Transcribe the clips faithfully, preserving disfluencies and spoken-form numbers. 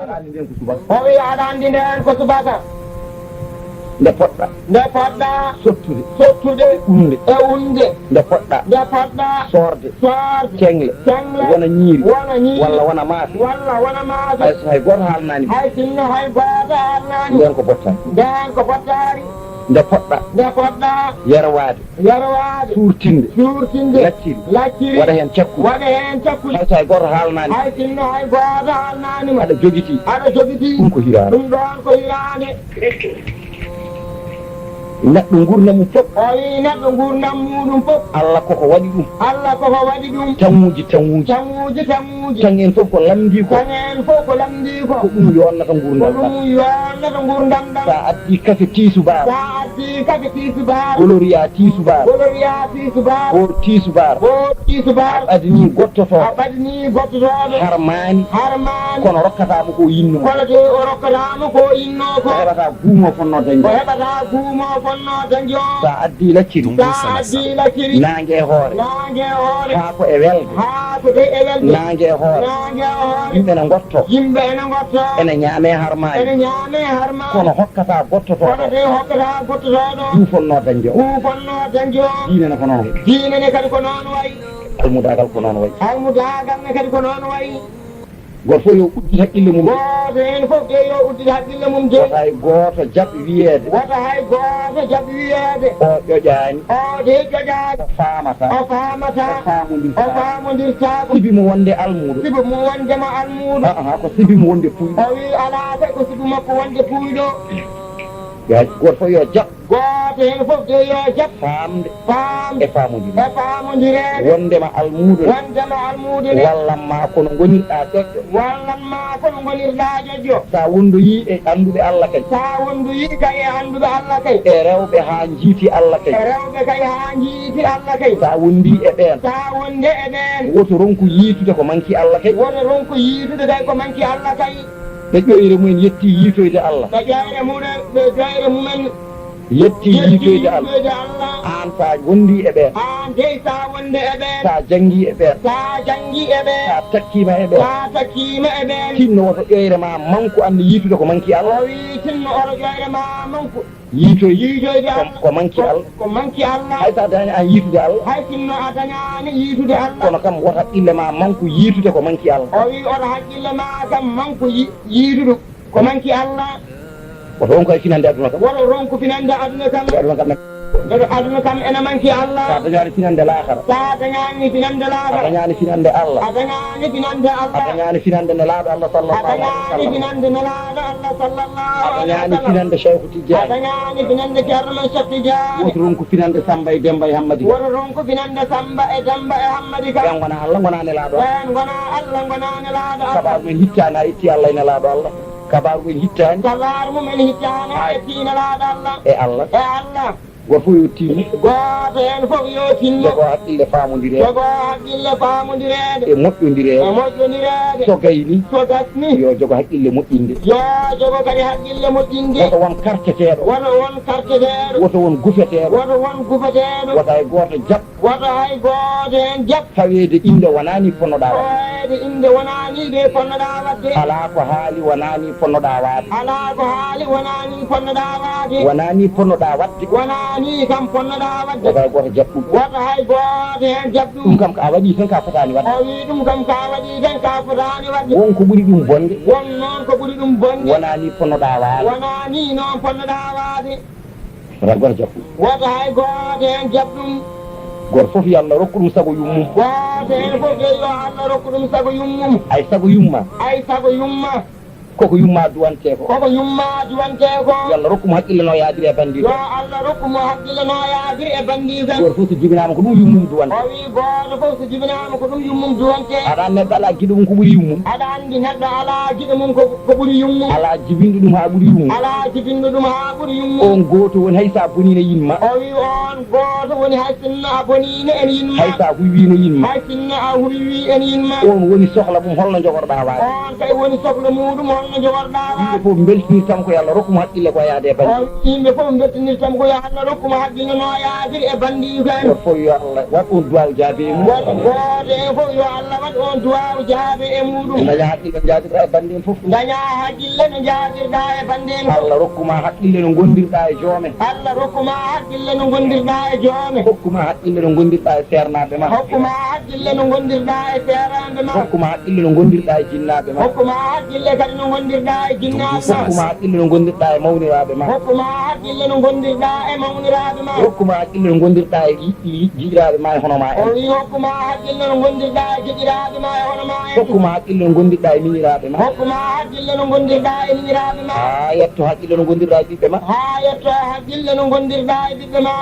Aɗa anndi ndeen ko subaka. O wi aɗa anndi ndeen ko subaka. Nde poɗɗa. Nde poɗɗa. Sottude. Sottude. E unde. E unde. Nde poɗɗa. Nde poɗɗa. Soorde. Soorde. Ceŋle. Ceŋle. Wona ñiiri. Wona ñiiri. Walla wona maafe. Walla wona maafe. Hay so hay gooto haalnaani. Hay sinno hay gooto haalnaani. Ndeen ko bottaari. Ndeen ko bottaari. Nde poɗɗa. Nde poɗɗa. Yerwaade. Yerwaade. Suurtinde. Suurtinde. Lacciri. Lacciri. Waɗa heen cakkuuli. Waɗa heen cakkuuli. Hay so hay gooto haalnaani. Hay sinno hay gooto haalnaani ma. Aɗa jogitii. Aɗa jogitii. Ɗum ko hiraande. Ɗum ɗoon ko hiraande. Neɗɗo nguurndam mum fof. O wii neɗɗo nguurndam muuɗum fof. Allah koko waɗi ɗum. Allah koko waɗi ɗum. Taŋuuji, taŋuuji. Taŋuuji, taŋuuji. Taŋ en fof ko lamndii ko. Taŋ en fof ko lamndii ko. Ko ɗum yonnata nguurndam ɗam. Ko ɗum yonnata nguurndam ɗam. Sa addi kafe tiisubaar. Sa addi kafe tiisubaar. Goloria tiisubaar. Goloria tiisubaar. Boor tiisubaar. Boor tiisubaar. A ɓadinii gottotooɗo. A ɓadinii gottotooɗo. Harmaani. Harmaani. Kono rokkataama ko yinnoo. Kono de o rokkataama ko yinnoo ko. O heɓata guumo fonnoo dañde. O heɓata guumo fonnoo dañde o. Sa addi lacciri. Sa addi lacciri. Naange e hoore. Naange e hoore. Haa ko e welde. Haa ko de e welde. Naange e hoore. Naange e hoore. Yimɓe ene ngotto. Yimɓe ene ngotto. Ene ñaame harmaani. Ene ñaame harmaani. Kono hokkata gottotooɗo. Kono de hokkata gottotooɗo. Guufonnoo dañde o. Guufonnoo dañde o. Diine ne ko noon. Diine ne kadi ko noon wayi. Almudaagal ko noon wayi. Almudaagal ne kadi ko noon wayi. Gooto fof yo uddit haqqille mum. Gooto heen fof de yo uddit haqqille mum de. Wota hay gooto jaɓ wiyeede. Wota hay gooto jaɓ wiyeede. O ƴoƴaani. O de ƴoƴaani. O faamataa. O faamataa. O faamondirtaa. O faamondirtaa ko. Sibi mo wonde almuudo. Sibi mo wonde mo almuudo. Ah, ah, ko sibi mo wonde puuyɗo. O wi alaa kay ko sibi makko wonde puuyɗo. Gooto fof yo jaɓ. Gooto heen fof de yo jaɓ. Faamde. Faamde. E faamondireede. E faamondireede. Wondema almuudo ne. Wondema almuudo ne. Wallan ma kono ngonirɗaa ƴoƴƴo. Wallan ma kono ngonirɗaa ƴoƴƴo. Sa wondoyii e annduɓe Allah kay. Sa wondoyii kay e annduɓe Allah kay. E rewɓe haa njiiti Allah kay. E rewɓe kay haa njiiti Allah kay. Sa wondii e ɓeen. Sa wonde e ɓeen. Woto ronku yiitude ko manki Allah kay. Woto ronku yiitude kay ko manki Allah kay. Ɓe ƴoyre mumen yettii yiitoyde Allah. Ɓe ƴoyre mumen, ɓe ƴoyre mumen yettii yiitoyde Allah. Yettii yiitoyde Allah. Aan sa wondii e ɓeen. Aan dey sa wonde e ɓeen. Sa janngii e ɓeen. Sa janngii e ɓeen. Sa takkiima e ɓeen. Sa takkiima e ɓeen. Tinno woto ƴoyre ma manku aan ne yiitude ko manki Allah. O wii tinno oto ƴoyre ma manku. Yiitoy. Yiitoyde ko, Allah. Ko manki Allah. Ko manki Allah. Hay so a dañaani aan yiitude Allah. Hay sinno a dañaani yiitude Allah. Kono kam woto haqqille ma manku yiitude ko manki Allah. O wii oto haqqille ma kam manku yi-, yiitude ko manki Allah. Woto ronku hay finande aduna kam. Woto ronku finande aduna kam. Aduna kam. Nde aduna kam ene manki Allah. Sa dañaani finande laakara. Sa dañaani finande laakara. A dañaani finande Allah. A dañaani finande Allah. A dañaani finande Nelaaɗo Allah sallallahu alaihi wasallam. A dañaani finande Nelaaɗo Allah sallallahu alaihi wasallam. A dañaani finande Cheikh Tidiane. A dañaani finande Ceerno men Cheikh Tidiane. Woto ronku finande Samba e Demba e Hammadi Ka. Woto ronku finande Samba e Demba e Hammadi Ka. Ɓeen ngonaa Allah, ngonaa Nelaaɗo Allah. Ɓeen ngonaa Allah, ngonaa Nelaaɗo Allah. Kabaaru men hittaani, a itti Allah e Nelaaɗo Allah. Kabaaru men hittaani. Kabaaru mumen hittaani, a itti Nelaaɗo Allah. E Allah. E Allah. Gooto fof yo tinno. Gooto heen fof yo tinno. Jogoo haqqille faamondireede. Jogoo haqqille faamondireede. E moƴƴondireede. E moƴƴondireede. So gaynii. So gasnii. Yo jogo haqqille moƴƴinde. Yo jogo kadi haqqille moƴƴinde. Woto won karteteeɗo. Woto won karteteeɗo. Woto won gufeteeɗo. Woto won gufeteeɗo. Wota hay gooto jaɓ. Woto hay gooto heen jaɓ. Faweede innde wonaa nii ponnoɗaa waɗde. Faweede innde wonaa nii de ponnoɗaa waɗde. Alaa ko haali wonaa nii ponnoɗaa waɗde. Alaa ko haali wonaa nii ponnoɗaa waɗde. Wonaa nii ponnoɗaa waɗde. Wonaa nii kam ponnoɗaa waɗde. Wota hay gooto jaɓ ɗum. Wota hay gooto heen jaɓ ɗum. Ɗum kam ko a waɗii tan ka fotaani waɗde. O wii ɗum kam ka waɗii tan ka fotaani waɗde. Won ko ɓuri ɗum bonde. Won noon ko ɓuri ɗum bonde. Wonaa nii ponnoɗaa waɗde. Wonaa nii noon ponnoɗaa waɗde. Wota gooto jaɓ ɗum. Wota hay gooto heen jaɓ ɗum. Gooto fof yo Allah rokku ɗum sago yummum. Gooto heen fof de yo Allah rokku ɗum sago yummum. Ay sago yumma. Ay sago yumma. Koko yumma duwantee ko. Koko yumma duwantee ko. Yo Allah rokku mo haqqille no yaadiri e banndiraaɓe. Yo Allah rokku mo haqqille no yaadiri e banndiraaɓe. Gooto fof so jibinaama ko ɗum yummum duwantee. O wii gooto fof so jibinaama ko ɗum yummum duwantee. Aɗa anndi neɗɗo alaa giɗo mum ko ɓuri yummum. Aɗa anndi neɗɗo alaa giɗo mum ko, ko ɓuri yummum. Alaa jibinɗo ɗum haa ɓuri yummum. Alaa jibinɗo ɗum haa ɓuri yummum. On gooto woni hay so a boniino yumma. O wii on gooto woni hay sinno a boniino en yumma. Hay so a huywiino yumma. Hay sinno a huywii en yumma. On woni sohla mum holno jogorɗaa waade. On kay woni sohla muuɗum no jogorɗaa. Yimɓe fof mbeltinirtamo ko yo Allah rokku mo haqqille ko yaade e banndiiɓe. O, yimɓe fof mbeltinirtamo ko yo Allah rokku mo haqqille no yaadir e banndiiɓe en. Gooto fof yo Allah waɗ on duwaaw jaabi e mum. Gooto, gooto en fof yo Allah waɗ on duwaaw jaabi e muɗum. Dañaa haqqille no njaadirɗaa e bannde en fof. Dañaa haqqille no njaadirɗaa e bannde en fof. Allah rokku ma haqqille no ngondirɗaa e joome. Allah rokku ma haqqille no ngondirɗaa e joome. Hokku ma haqqille no ngondirɗaa e seernaaɓe ma. Hokku ma haqqille no ngondirɗaa e seernaaɓe ma. Hokku ma haqqille no ngondirɗaa e jinnaaɓe ma. Hokku ma haqqille kadi no ngondirɗaa e jinnaaɓe ma. Hokku ma haqqille no ngondirɗaa e mawniraaɓe ma. Hokku ma haqqille no ngondirɗaa e mawniraaɓe ma. Hokku ma haqqille no ngondirɗaa e ji-, ji-, jiɗiraaɓe ma e hono ma en. O wi hokku ma haqqille no ngondirɗaa e jiɗiraaɓe ma e hono ma en. Hokku ma haqqille no ngondirɗaa e miñiraaɓe ma. Hokku ma haqqille no ngondirɗaa e miñiraaɓe ma. Haa yetto haqqille no ngondirɗaa e ɓiɓɓe ma. Haa yetto haqqille no ngondirɗaa e ɓiɓɓe ma.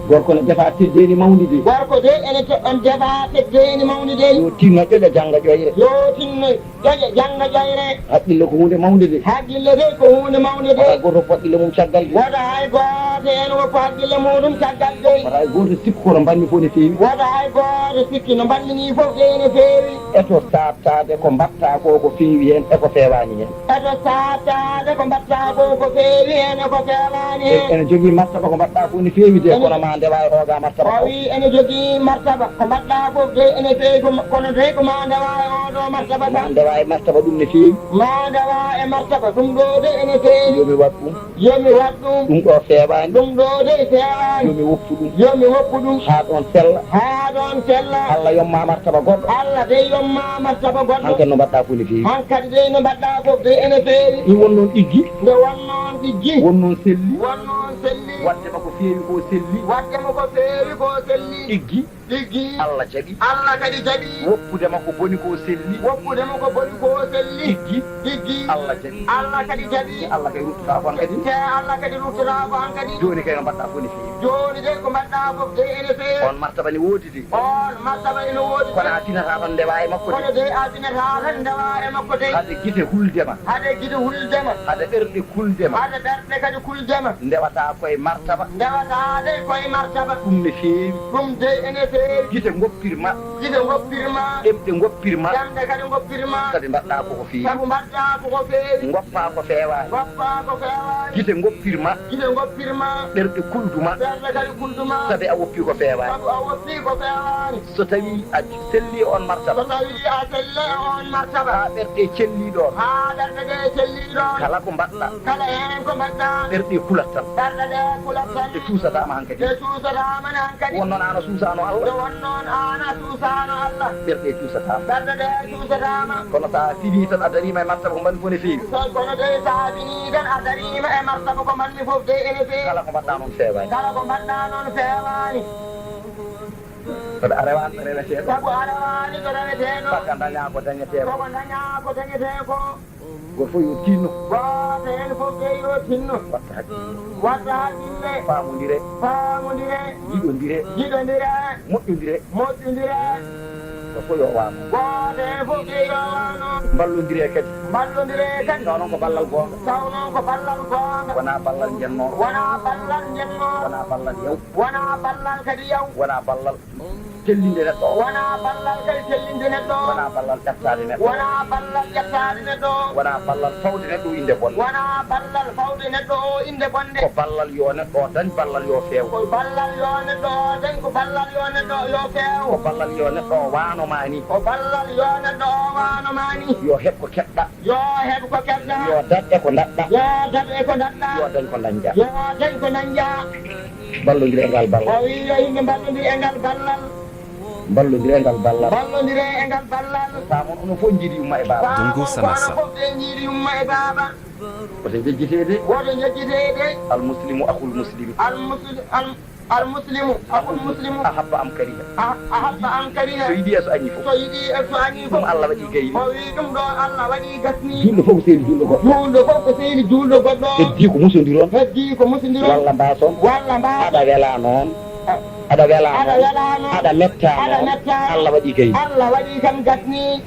Gorko ne defa teddeendi mawndi de. Gorko de ene to-, on defa teddeendi mawndi de. Yo tinno ƴoƴa jannga ƴoyre. Yo tinno ƴoƴa jannga ƴoyre. Haqqille ko huunde mawnde de. Haqqille de ko huunde mawnde de. Wota gooto woppu haqqille mum caggal de. Wota hay gooto en woppu haqqille muɗum caggal de. Wota hay gooto sikku ko no mbaɗmi fof ne feewi. Wota hay gooto sikki no mbaɗmi ni fof de ene feewi. Eto saabtaade ko mbaɗtaa ko, ko feewi heen e ko feewaani heen. Eto saabtaade ko mbaɗtaa ko, ko feewi heen e ko feewaani heen. Ene jogii martaba ko mbaɗɗaa fof ne feewi de, ene kono ma ndewa e ooga martaba o. Wi ene jogii martaba ko mbaɗɗaa fof de ene feewi, ko ma-, kono de ko ma ndewa e oo ɗoo martaba tan. Ma ndewa e martaba ɗum ne feewi. Ma ndewa e martaba ɗum ɗoo de ene feewi. Yo mi waɗ ɗum. Yo mi waɗ ɗum. Ɗum ɗoo feewaani. Ɗum ɗoo de feewaani. Yo mi woppu ɗum. Yo mi woppu ɗum. Haa ɗoon sella. Haa ɗoon sella. Allah yomma martaba goɗɗo. Allah de yomma martaba goɗɗo. Hankadi no mbaɗɗaa fof ne feewi. Hankadi de no mbaɗɗaa fof de ene feewi. Ɗi won noon ɗiggi. Nde won noon ɗiggi. Won noon selli. Won noon selli. Waɗde ma ko feewi ko selli. Waɗde ma ko feewi ko selli. Ɗiggi. Ɗiggi. Allah jaɓi. Allah kadi jaɓi. Woppude ma ko boni ko selli. Woppude ma ko boni ko selli. Ɗiggi. Ɗiggi. Allah jaɓi. Allah kadi jaɓi. Te Allah kadi ruttotaako hankadi. Te Allah kadi ruttotaako hankadi. Jooni kay no mbaɗɗaa fof ne feewi. Jooni de ko mbaɗɗaa fof de ene feewi. On martaba ne woodi de. On martaba ene woodi de. Kono a tinataa tan ndewa e makko de. Kono de a tinataa tan ndewa e makko de. Hade gite hulde ma. Hade gite hulde ma. Hade ɓerɗe kulde ma. Hade ɓerɗe kadi kulde ma. Ndewataa koye martaba. Ndewataa de koye martaba. Ɗum ne feewi. Ɗum de ene feewi. Gite ngoppir ma. Gite ngoppir ma. Ɗemɗe ngoppir ma. Ɗemɗe kadi ngoppir ma. Sabi mbaɗɗaa ko ko feewi. Sabu mbaɗɗaa ko ko feewi. Ngoppaa ko feewaani. Ngoppaa ko feewaani. Gite ngoppir ma. Gite ngoppir ma. Ɓerɗe kuldu ma. Ɓerɗe kadi kuldu ma. Sabi a woppii ko feewaani. Sabu a woppii ko feewaani. So tawii a selli e on martaba. So tawii a selli e on martaba. Haa ɓerɗe celli ɗoon. Haa ɓerɗe ɗe celli ɗoon. Kala ko mbaɗɗaa. Kala heen ko mbaɗɗaa. Ɓerɗe kulat tan. Ɓerɗe ɗe kulat tan. Ɗe cuusataama hankadi. Ɗe cuusataama ne hankadi. Won noon aan a suusaano Allah. Nde won noon aan a suusaano Allah. Ɓerɗe cuusataama. Ɓerɗe ɗe cuusataama. Kono so a finii tan a dariima e martaba ko mbaɗmi fof ne feewi. So kono de so a finii tan a dariima e martaba ko mbaɗmi fof de ene feewi. Kala ko mbaɗɗaa noon feewaani. Kala ko mbaɗɗaa noon feewaani. Sabu a rewaani ɗo rewetee ɗo. Sabu a rewaani ɗo rewetee ɗo. Saka dañaa ko dañetee ko. Saka dañaa ko dañetee ko. Gooto fof yo tinno. Gooto heen fof de yo tinno. Watta hakkille. Watta hakkille. Faamondire. Faamondire. Jiɗondire. Jiɗondire. Moƴƴondire. Moƴƴondire. Gooto fof yo waano. Gooto heen fof de yo waano. Mballondire kadi. Mballondire kadi. Taw noon ko ballal goonga. Taw noon ko ballal goonga. Wonaa ballal njennooɗo. Wonaa ballal njennooɗo. Wonaa ballal yaw. Wonaa ballal kadi yaw. Wonaa ballal tellinde neɗɗo o. Wonaa ballal kadi tellinde neɗɗo o. Wonaa ballal ƴettaade neɗɗo o. Wonaa ballal ƴettaade neɗɗo o. Wonaa ballal fawde neɗɗo o innde bonde. Wonaa ballal fawde neɗɗo o innde bonde. Ko ballal yo neɗɗo o dañ, ballal yo feew. Ko ballal yo neɗɗo o dañ, ko ballal yo neɗɗo o yo feew. Ko ballal yo neɗɗo o waano ma ni. Ko ballal yo neɗɗo o waano ma ni. Yo heɓ ko keɓɗa. Yo heɓ ko keɓɗa. Yo daɗ e ko daɗɗa. Yo daɗ e ko daɗɗa. Yo dañ ko dañƴa. Yo dañ ko dañƴa. Mballondire e ngal ballal. O wi yo yimɓe mballondire e ngal ballal. Mballondire e ngal ballal. Mballondire e ngal ballal. Faamon onon fof njiidi yumma e baaba. Faamon ko onon fof ɓe njiidi yumma e baaba. Woto njejjitee de. Woto njejjitee de. Al muslimu akhul muslimi. Al musli-, al, al muslimu akhul muslimu. Ahabba am kariha. A-, ahabba am kariha. So yiɗi e so añi fof. So yiɗi e so añi fof. Ɗum Allah waɗi gayni. O wi ɗum ɗo Allah waɗi gasni. Julɗo fof ko sehli julɗo goɗɗo. Julɗo fof ko sehli julɗo goɗɗo. Heddii ko musondiron. Heddii ko musondiron. Walla mbaason. Walla mbaason. Aɗa wela noon. A-, aɗa wela noon. Aɗa wela noon. Aɗa metta noon. Aɗa metta. Allah waɗi gayni. Allah waɗi kam gasni.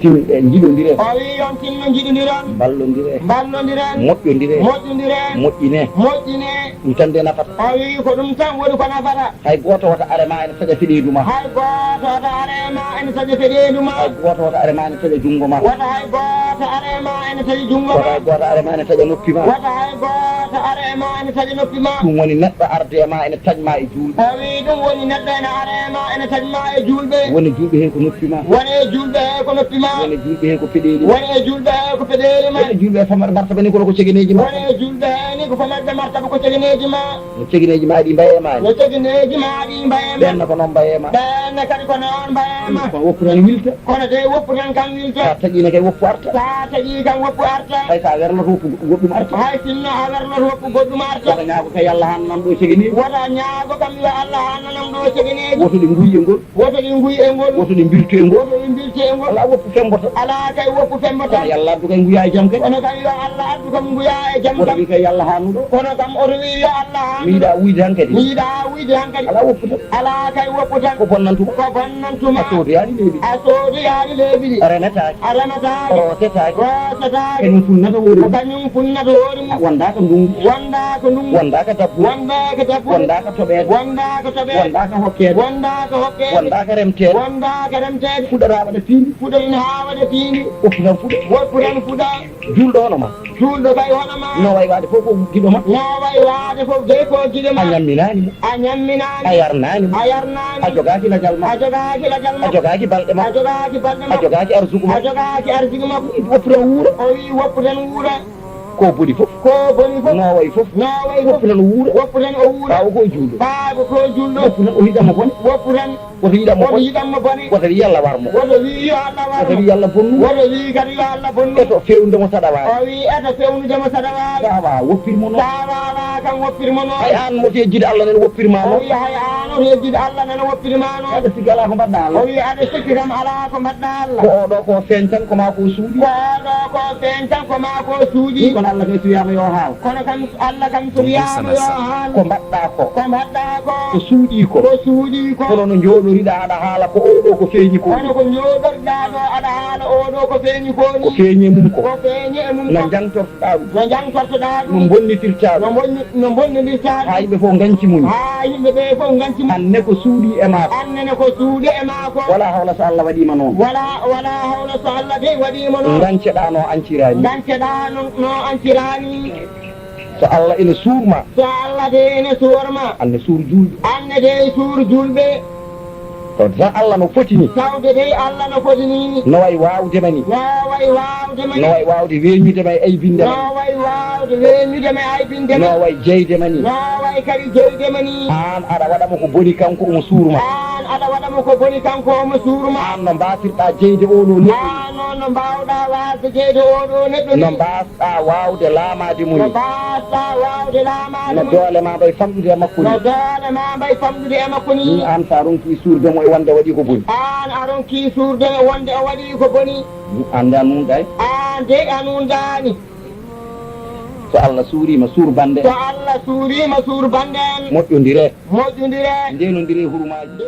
Tinno, njiɗondire. O wi on tinno njiɗondiron. Mballondire. Mballondiren. Moƴƴondire. Moƴƴondiren. Moƴƴine. Moƴƴine. Ɗum tan de nafata. O wi ko ɗum tan woni ko nafata. Hay gooto wota are ma ene taƴa feɗeedu ma. Hay gooto wota are ma ene taƴa feɗeedu ma. Hay gooto wota are ma ene taƴa junngo ma. Wota hay gooto are ma ene taƴa junngo ma. Wota hay gooto are ma ene taƴa noppi ma. Wota hay gooto are ma ene taƴa noppi ma. Ɗum woni neɗɗo arde e ma ene taƴ ma e juulɓe. O wi ɗum woni neɗɗo ene are ma ene taƴ ma e juulɓe. Woni juulɓe he ko noppi ma. Woni juulɓe he ko noppi ma. Woni juulɓe he ko peɗeeli ma. Woni juulɓe he ko peɗeeli ma. Woni juulɓe he famar martaba ni kono ko cegeneeji ma. Woni juulɓe he ni ko famar martaba ko cegeneeji ma. No cegeneeji ma ɗi mbaye ma ni. No cegeneeji ma ɗi mbaye ma. Ɓen ne ko noon mbaye ma. Ɓen ne kadi ko noon mbaye ma. Kono woppu tan wilta. Kono de woppu tan kam wilta. Sa taƴiino kay woppu arta. Sa taƴi kam woppu arta. Hay sa werloto woppu goɗɗum arta. Hay sinno a werloto woppu goɗɗum arta. Wota ñaago kay Allah hannanam ɗo cegeneeji. Wota ñaago kam yo Allah hannanam ɗo cegeneeji. Woto ɗi nguy e ngol. Woto ɗi nguy e ngol. Woto ɗi mbiltu e ngol. Woto ɗi mbiltu e ngol. Alaa woppu femboto. Alaa kay woppu femboto. Kono yo Allah addu kay nguya e jam kadi. Kono kam yo Allah addu kam nguya e jam kam. Woto wi kay yo Allah hannuɗo. Kono kam oto wi yo Allah hannuɗo. Mi yiɗa wuyde han kadi. Mi yiɗa wuyde han kadi. Alaa woppu tan. Alaa kay woppu tan. Ko bonnantuma. Ko bonnantuma. A soodoyaani leeɓi. A soodoyaani leeɓi ɗi. A remataake. A remataake. Roosetaake. Roosetaake. Kañum funnata hoore mum. Ko kañum funnata hoore mum. Wondaaka ndungu. Wondaaka ndungu. Wondaaka dabbude. Wondaaka dabbude. Wondaaka toɓeede. Wondaaka toɓeede. Wondaaka hokkeede. Wondaaka hokkeede. Wondaaka remteede. Wondaaka remteede. Fuɗata waɗa piindi. Fuɗata haa waɗa piindi. Woppu tan fuɗa. Woppu tan fuɗa. Juulɗo hono ma. Juulɗo kay hono ma. No wayi waade fof ko giɗo ma. No wayi waade fof de ko giɗo ma. A ñamminaani mo. A ñamminaani. A yarnaani mo. A yarnaani. A jogaaki lajal ma. A jogaaki lajal ma. A jogaaki balɗe ma. A jogaaki balɗe ma. A jogaaki arsuku ma. A jogaaki arsuku ma. Woppu tan wuura. O wi woppu tan wuura. Ko boni fof. Ko boni fof. No wayi fof. No wayi fof. Woppu tan o wuura. Woppu tan o wuura. Ɓaawo ko juulɗo. Ɓaawo ko juulɗo. Woppu tan o yiɗa mo bone. Woppu tan. Woto yiɗan mo bone. Woto yiɗan mo bone. Woto wi yo Allah war mo. Woto wi yo Allah war mo. Woto wi Allah bonnu. Woto wi kadi yo Allah bonnu. Eto fewnude mo saɗa waawi. O wi eto fewnude mo saɗa waawi. Sa waawaa woppir mo noon. Sa waawaa kam woppir mo noon. Hay aan mo yejjude Allah nana woppir ma noon. O wi hay aan o yejjude Allah nana woppir ma noon. Aɗa sikki alaa ko mbaɗɗa Allah. O wi aɗa sikki kam alaa ko mbaɗɗa Allah. Ko oɗo ko feeñ tan ko ma ko suuɗi. Ko oɗo ko feeñ tan ko ma ko suuɗi. Kono Allah kay so wiyaama yo haaw. Kono kam Allah kam so wiyaama yo haaw. Ko mbaɗɗa ko. Ko mbaɗɗa ko. Ko suuɗi ko. Ko suuɗi ko. Kono no njooɗoriɗa aɗa haala ko oɗo ko feeñi ko. Kono ko njooɗoriɗa ɗo aɗa haala oɗo ko feeñi ko ni. Ko feeñi e mum ko. Ko feeñi e mum ko. No jangtortoɗa ɗum. No jangtortoɗa ɗum. No bonnitirta ɗum. No bonni-, no bonnitirta ɗum. Haa yimɓe fof nganci mum. Haa yimɓe ɓe fof nganci mum. Aan ne ko suuɗi e ma ko. Aan ne ko suuɗi e ma ko. Wala hawla so Allah waɗiima noon. Wala, wala hawla so Allah de waɗiima noon. Nganceɗa no anciraani. Nganceɗa no, no anciraani. So Allah ina suur ma. So Allah de ina suur ma. Aan ne suur juulɓe. Aan ne de suur juulɓe. Tawde tan Allah no foti ni. Tawde de Allah no foti ni. No wayi waawde ma ni. No wayi waawde ma ni. No wayi waawde weeñude ma e aybinde ma ni. No wayi waawde weeñude ma e aybinde ma ni. No wayi jeyde ma ni. No wayi kadi jeyde ma ni. Aan aɗa waɗa mo ko boni kanko omo suur ma. Aan aɗa waɗa mo ko boni kanko omo suur ma. Aan no mbaasirɗa jeyde oɗo neɗɗo ni. Aan noon no mbaawɗa waasde jeyde oɗo neɗɗo ni. No mbaas- Ɗa waawde laamaade mo ni. No mbaasɗa waawde laamaade mo ni. No doole ma mbayi famɗude e makko ni. No doole ma mbayi famɗude e makko ni. Ni aan so a ronkii suurde mo e wonde waɗii ko boni. Aan a ronkii suurde mo wonde o waɗii ko boni. Aan de a nuunɗaani. Aan de a nuunɗaani. So Allah suuriima suur bande. So Allah suuriima suur bande. Moƴƴondire. Moƴƴondire. Ndeenondire hurumaaji.